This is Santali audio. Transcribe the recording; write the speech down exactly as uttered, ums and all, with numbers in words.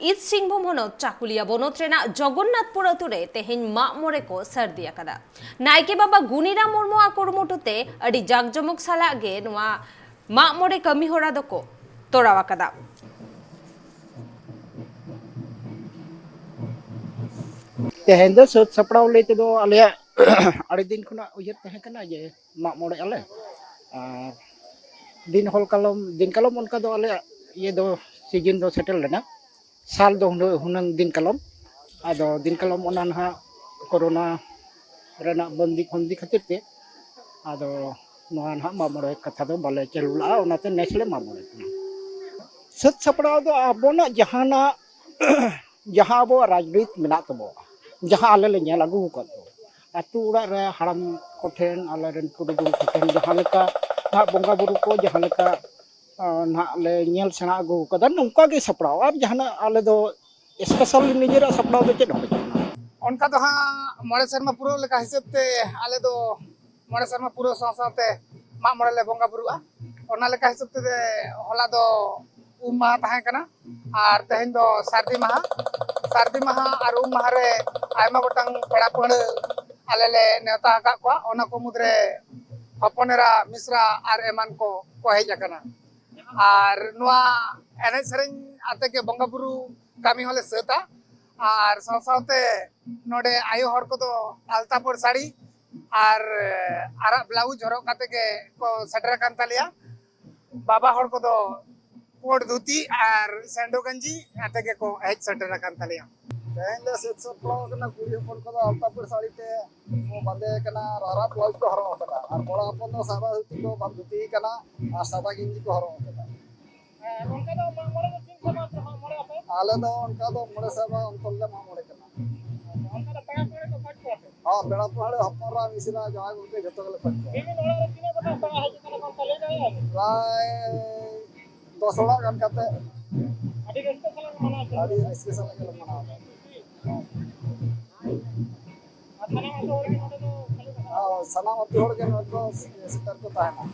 ᱤᱥᱴ ᱥᱤᱝᱵᱷᱩᱢ ᱦᱚᱱᱚᱛ ᱪᱟᱠᱩᱞᱤᱭᱟ ᱵᱚᱱᱚᱛ ᱨᱮᱱᱟᱜ ᱡᱚᱜᱚᱱᱱᱟᱛᱷᱯᱩᱨ ᱟᱹᱛᱩ ᱨᱮ ᱛᱮᱦᱮᱧ ᱢᱟᱜ ᱢᱚᱬᱮ ᱠᱚ ᱥᱟᱹᱨᱫᱤ ᱟᱠᱟᱫᱟ᱾ ᱱᱟᱭᱠᱮ ᱵᱟᱵᱟ ᱜᱩᱱᱤᱨᱟᱢ ᱢᱩᱨᱢᱩᱣᱟᱜ ᱠᱩᱨᱩᱢᱩᱴᱩ ᱛᱮ ᱟᱹᱰᱤ ᱡᱟᱠ ᱡᱚᱢᱚᱠ ᱥᱟᱞᱟᱜ ᱜᱮ ᱱᱚᱣᱟ ᱢᱟᱜ ᱢᱚᱬᱮ ᱠᱟᱹᱢᱤ ᱦᱚᱨᱟ ᱫᱚᱠᱚ ᱛᱚᱨᱟᱣ ᱟᱠᱟᱫᱟ᱾ ᱛᱮᱦᱮᱧ ᱫᱚ ᱥᱟᱹᱛ ᱥᱟᱯᱲᱟᱣ ᱞᱟᱹᱭ ᱛᱮᱫᱚ ᱟᱞᱮᱭᱟᱜ ᱟᱹᱰᱤ ᱫᱤᱱ ᱠᱷᱚᱱᱟᱜ ᱩᱭᱦᱟᱹᱨ ᱛᱟᱦᱮᱸ ᱠᱟᱱᱟ ᱡᱮ ᱢᱟᱜ ᱢᱚᱬᱮᱜ ᱟᱞᱮ, ᱟᱨ ᱫᱤᱱ ᱦᱚᱞ ᱠᱟᱞᱚᱢ ᱫᱤᱱ ᱠᱟᱞᱚᱢ ᱚᱱᱠᱟ ᱫᱚ ᱟᱞᱮᱭᱟᱜ ᱤᱭᱟᱹ ᱫᱚ ᱥᱤᱡᱤᱱ ᱫᱚ ᱥᱮᱴᱮᱨ ᱞᱮᱱᱟ, ᱥᱟᱞ ᱫᱚ ᱦᱩᱱᱟᱹ- ᱦᱩᱱᱟᱹᱝ ᱫᱤᱱ ᱠᱟᱞᱚᱢ᱾ ᱟᱫᱚ ᱫᱤᱱ ᱠᱟᱞᱚᱢ ᱚᱱᱟ ᱱᱟᱦᱟᱜ ᱠᱳᱨᱳᱱᱟ ᱨᱮᱱᱟᱜ ᱵᱚᱱᱫᱤ ᱯᱷᱚᱱᱫᱤ ᱠᱷᱟᱹᱛᱤᱨ ᱛᱮ ᱟᱫᱚ ᱱᱚᱣᱟ ᱱᱟᱦᱟᱜ ᱢᱟᱜ ᱢᱚᱬᱮ ᱠᱟᱛᱷᱟ ᱫᱚ ᱵᱟᱞᱮ ᱪᱟᱹᱞᱩ ᱞᱟᱜᱼᱟ, ᱚᱱᱟᱛᱮ ᱱᱮᱥ ᱞᱮ ᱢᱟᱜ ᱢᱚᱬᱮ ᱠᱟᱱᱟ᱾ ᱥᱟᱹᱛ ᱥᱟᱯᱲᱟᱣ ᱫᱚ ᱟᱵᱚᱱᱟᱜ ᱡᱟᱦᱟᱱᱟᱜ ᱡᱟᱦᱟᱸ ᱟᱵᱚᱣᱟᱜ ᱨᱟᱡᱽᱱᱤᱛ ᱢᱮᱱᱟᱜ ᱛᱟᱵᱚᱱᱟ, ᱡᱟᱦᱟᱸ ᱟᱞᱮ ᱞᱮ ᱧᱮᱞ ᱟᱹᱜᱩ ᱟᱠᱟᱫ ᱫᱚ, ᱟᱹᱛᱩ ᱚᱲᱟᱜ ᱨᱮ ᱦᱟᱲᱟᱢ ᱠᱚᱴᱷᱮᱱ, ᱟᱞᱮᱨᱮᱱ ᱯᱩᱨᱩᱫᱷᱩᱞ ᱠᱚᱴᱷᱮᱱ ᱡᱟᱦᱟᱸ ᱞᱮᱠᱟ ᱱᱟᱦᱟᱜ ᱵᱚᱸᱜᱟ ᱵᱩᱨᱩ ᱠᱚ ᱡᱟᱦᱟᱸ ᱞᱮᱠᱟ ᱟᱸ, ᱱᱟᱦᱟᱜ ᱞᱮ ᱧᱮᱞ ᱥᱮᱬᱟ ᱟᱹᱜᱩ ᱟᱠᱟᱫᱟ, ᱱᱚᱝᱠᱟ ᱜᱮ ᱥᱟᱯᱲᱟᱣ᱾ ᱟᱨ ᱡᱟᱦᱟᱱᱟᱜ ᱟᱞᱮ ᱫᱚ ᱥᱯᱮᱥᱟᱞ ᱱᱤᱡᱮᱨᱟᱜ ᱥᱟᱯᱲᱟᱣ ᱫᱚ ᱪᱮᱫ ᱦᱚᱸ ᱵᱟᱹᱪᱩᱜ ᱟᱱᱟ᱾ ᱚᱱᱠᱟ ᱫᱚ ᱦᱟᱸᱜ ᱢᱚᱬᱮ ᱥᱮᱨᱢᱟ ᱯᱩᱨᱟᱹᱣ ᱞᱮᱠᱟ ᱦᱤᱥᱟᱹᱵ ᱛᱮ ᱟᱞᱮ ᱫᱚ ᱢᱚᱬᱮ ᱥᱮᱨᱢᱟ ᱯᱩᱨᱟᱹᱣ ᱥᱟᱶ ᱥᱟᱶᱛᱮ ᱢᱟᱜ ᱢᱚᱬᱮ ᱞᱮ ᱵᱚᱸᱜᱟ ᱵᱩᱨᱩᱜᱼᱟ᱾ ᱚᱱᱟ ᱞᱮᱠᱟ ᱦᱤᱥᱟᱹᱵ ᱛᱮ ᱦᱚᱞᱟ ᱫᱚ ᱩᱢ ᱢᱟᱦᱟ ᱛᱟᱦᱮᱸ ᱠᱟᱱᱟ ᱟᱨ ᱛᱮᱦᱮᱧ ᱫᱚ ᱥᱟᱹᱨᱫᱤ ᱢᱟᱦᱟ᱾ ᱥᱟᱹᱨᱫᱤ ᱢᱟᱦᱟ ᱟᱨ ᱩᱢ ᱢᱟᱦᱟ ᱨᱮ ᱟᱭᱢᱟ ᱜᱚᱴᱟᱝ ᱯᱮᱲᱟ ᱯᱟᱹᱲᱦᱟᱹ ᱟᱞᱮ ᱞᱮ ᱱᱮᱣᱛᱟ ᱟᱠᱟᱫ ᱠᱚᱣᱟ᱾ ᱚᱱᱟ ᱠᱚ ᱢᱩᱫᱽᱨᱮ ᱦᱚᱯᱚᱱ ᱮᱨᱟ, ᱢᱤᱥᱨᱟ ᱟᱨ ᱮᱢᱟᱱ ᱠᱚ ᱠᱚ ᱦᱮᱡ ᱟᱠᱟᱱᱟ᱾ ᱟᱨ ᱱᱚᱣᱟ ᱮᱱᱮᱡ ᱥᱮᱨᱮᱧ ᱟᱛᱮ ᱜᱮ ᱵᱚᱸᱜᱟ ᱵᱩᱨᱩ ᱠᱟᱹᱢᱤ ᱦᱚᱸᱞᱮ ᱥᱟᱹᱛᱟ᱾ ᱟᱨ ᱥᱟᱶ ᱥᱟᱶᱛᱮ ᱱᱚᱰᱮ ᱟᱭᱳ ᱦᱚᱲ ᱠᱚᱫᱚ ᱟᱞᱛᱟ ᱯᱟᱹᱲ ᱥᱟᱹᱲᱤ ᱟᱨ ᱟᱨᱟᱜ ᱵᱞᱟᱣᱩᱡᱽ ᱦᱚᱨᱚᱜ ᱠᱟᱛᱮ ᱜᱮ ᱠᱚ ᱥᱮᱴᱮᱨ ᱟᱠᱟᱱ ᱛᱟᱞᱮᱭᱟ᱾ ᱵᱟᱵᱟ ᱦᱚᱲ ᱠᱚᱫᱚ ᱯᱩᱸᱰ ᱫᱷᱩᱛᱤ ᱟᱨ ᱥᱮᱱᱰᱚ ᱜᱮᱧᱡᱤ ᱟᱛᱮ ᱜᱮᱠᱚ ᱦᱮᱡ ᱥᱮᱴᱮᱨ ᱟᱠᱟᱱ ᱛᱟᱞᱮᱭᱟ᱾ ᱛᱮᱦᱮᱧ ᱞᱮ ᱥᱟᱹᱛ ᱥᱟᱯᱲᱟᱣ ᱟᱠᱟᱱᱟ, ᱠᱩᱲᱤ ᱦᱚᱯᱚᱱ ᱠᱚᱫᱚ ᱟᱞᱛᱟ ᱯᱟᱹᱲ ᱥᱟᱹᱲᱤ ᱛᱮ ᱠᱚ ᱵᱟᱸᱫᱮ ᱟᱠᱟᱱᱟ ᱟᱨ ᱟᱨᱟᱜ ᱵᱞᱟᱣᱩᱡᱽ ᱠᱚ ᱦᱚᱨᱚᱜ ᱟᱠᱟᱫᱟ, ᱟᱨ ᱠᱚᱲᱟ ᱦᱚᱯᱚᱱ ᱫᱚ ᱥᱟᱫᱟ ᱫᱷᱩᱛᱤ ᱠᱚ ᱵᱟᱝ ᱫᱷᱩᱛᱤ ᱟᱠᱟᱱᱟ ᱟᱨ ᱥᱟᱫᱟ ᱜᱮᱧᱡᱤ ᱠᱚ ᱦᱚᱨᱚᱜ ᱟᱠᱟᱫᱟ᱾ ᱦᱮᱸ, ᱱᱚᱝᱠᱟ ᱫᱚ ᱢᱟᱜ ᱢᱚᱬᱮ ᱫᱚ ᱛᱤᱱ ᱥᱮᱨᱢᱟ ᱯᱮ ᱢᱟᱜ ᱢᱚᱬᱮ ᱟᱯᱮ? ᱟᱞᱮ ᱫᱚ ᱚᱱᱠᱟ ᱫᱚ ᱢᱚᱬᱮ ᱥᱮᱨᱢᱟ ᱚᱱᱛᱚᱨ ᱞᱮ ᱢᱟᱜ ᱢᱚᱬᱮ ᱠᱟᱱᱟ᱾ ᱚᱱᱠᱟ ᱫᱚ ᱯᱮᱲᱟ ᱯᱟᱹᱲᱦᱟᱹ ᱠᱚ ᱠᱷᱚᱡ ᱠᱚᱣᱟ ᱯᱮ? ᱦᱚᱸ, ᱯᱮᱲᱟ ᱯᱟᱹᱲᱦᱟᱹ, ᱦᱚᱯᱚᱱ ᱮᱨᱟ, ᱢᱤᱥᱨᱟ, ᱡᱟᱶᱟᱭ ᱜᱚᱢᱠᱮ ᱡᱚᱛᱚ ᱜᱮᱞᱮ ᱠᱷᱚᱡ ᱠᱚᱣᱟ᱾ ᱢᱤᱢᱤᱫ ᱚᱲᱟᱜ ᱨᱮ ᱛᱤᱱᱟᱹᱜ ᱜᱚᱴᱟᱝ ᱯᱮᱲᱟ ᱦᱤᱡᱩᱜ ᱠᱟᱱᱟ ᱠᱚ ᱚᱱᱠᱟ ᱞᱟᱹᱭ ᱫᱟᱲᱮᱭᱟᱜᱼᱟ ᱵᱤᱱ? ᱯᱨᱟᱭ ᱫᱚᱥ ᱚᱲᱟᱜ ᱜᱟᱱ ᱠᱟᱛᱮ᱾ ᱟᱹᱰᱤ ᱨᱟᱹᱥᱠᱟᱹ ᱥᱟᱞᱟᱜ ᱜᱮ ᱢᱟᱱᱟᱣ ᱠᱮᱫᱟ᱾ ᱟᱹᱰᱤ ᱨᱟᱹᱥᱠᱟᱹ ᱥᱟᱞᱟᱜ ᱜᱮᱞᱮ ᱢᱟᱱᱟᱣ ᱮᱫᱟ᱾ ᱟᱨ ᱥᱟᱱᱟᱢ ᱟᱹᱛᱩ ᱦᱚᱲ ᱜᱮ ᱱᱚᱰᱮ ᱫᱚ ᱠᱷᱟᱹᱞᱤ ᱠᱚ ᱥᱟᱱᱟᱢ ᱟᱹᱛᱩ ᱦᱚᱲ ᱜᱮ ᱱᱚᱰᱮ ᱫᱚ ᱥᱮᱴᱮᱨ ᱠᱚ ᱛᱟᱦᱮᱱᱟ᱾